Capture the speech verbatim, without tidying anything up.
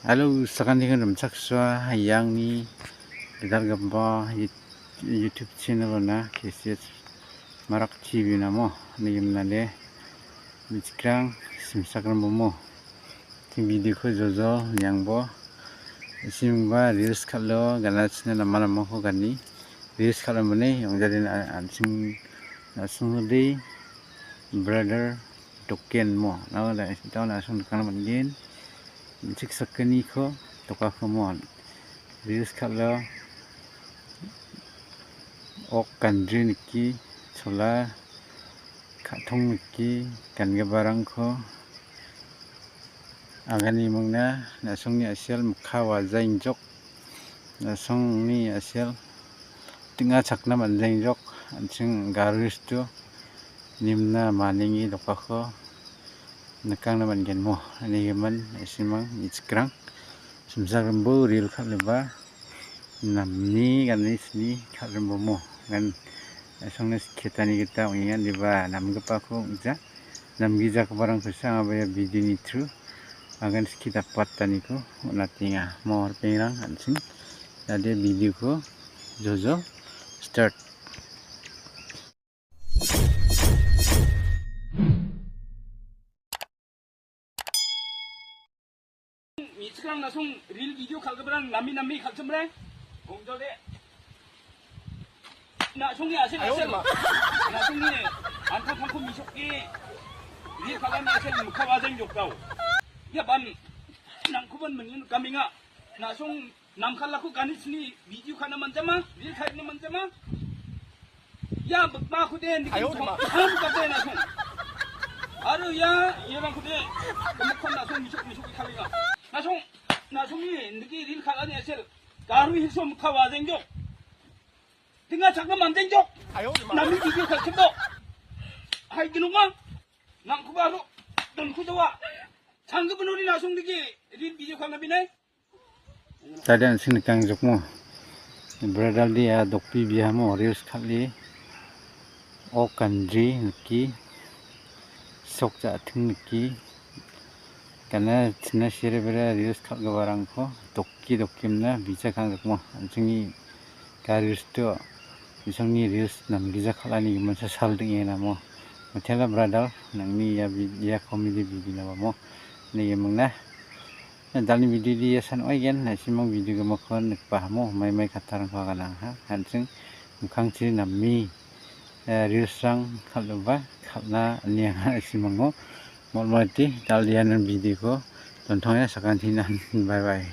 Halo, sakantikon rimchaksoa, iangni gitalgipa Yout-, YouTube channel-ona K C S Marak T V namo, nigimnade, michikrang, simsakrambomo. Tin video-ko jojo, niangbo, isimba reels kal·o, ganachina nama namako gani, reels kal·o mane, yongjadin a-, an·ching, an·ching brother, doken mo. Nao da, nao da·song nikna man·gen. Chik sakgniko dokako mo. Reels kal·o. Ok gandri niki, chola ka·tong niki, gangiparangko agani mingna, na·songni a·sel mikka wajaingjok. Na·songni a·sel ding·achakna man·jaingjok, an·ching garisto nimna manenge dokako nikangna man·genmo, ine gimin, isimang, ichikrang, simsa rimbo reel kal·gipa, namni gane sini kal·rimbomo, gan, na·songni sketani gita ong·enga, indiba namgipako ong·ja. Namgijagiparangkosa anga ia video-ni through agan skie dakbataniko on·atenga. Mo ripengrang an·ching dade video-ko jojo start. Michikrang na·song reel video kal·giparang name name kal·chimre. Gongjole. Na·songni a·sel a·sel. Na·songni antang tangko misoke. Reel kal·ani a·sel mikka wajaingjok dao. Ia ban nangkoban mingin kamenga. Na·song namkallako gani sini video kal·na man·jama, reel kal·na man·jama. Ia bikmako de niki. Ayo, ma. Ham kate na·song. Aro ia, iarangko de, mokon na·song misok misok kal·enga. Na·song, na·songni niki reel kal·ani a·sel. Garo hilso mikka wajaingjok. Ding·achakna man·jaingjok. Ayo, ma. Name video kal·chimbo. Hai ginunga. Nangkoba aro donkujawa. Sanggipa nori na·song niki reel video kal·na binai. Tadi an·ching nikangjokmo. Bradaldi ia dokpi bihamo reels kal·e. Ok gandri niki. Sok ja·ting niki. Gana china sere bera reels kal·giparangko dokke dokkemna bijak kangjokmo. An·chingni garisto, bisongni reels namgija kal·ani giminsa sal ding·e namo. Mitela bradal, nangni ia vi-, ia comedy video nabamo. Nigi mingna. Dalni video di ia san oigen, na·simang video gimikon nikba hamo, mai mai katarangko aganang ha. An·ching mikangchi name, eh, reels-rang kal·gipa, kal·na ine anga na·simango. Mol·molti, dal·ian video-ko dontonga sakantinan. Bye bye.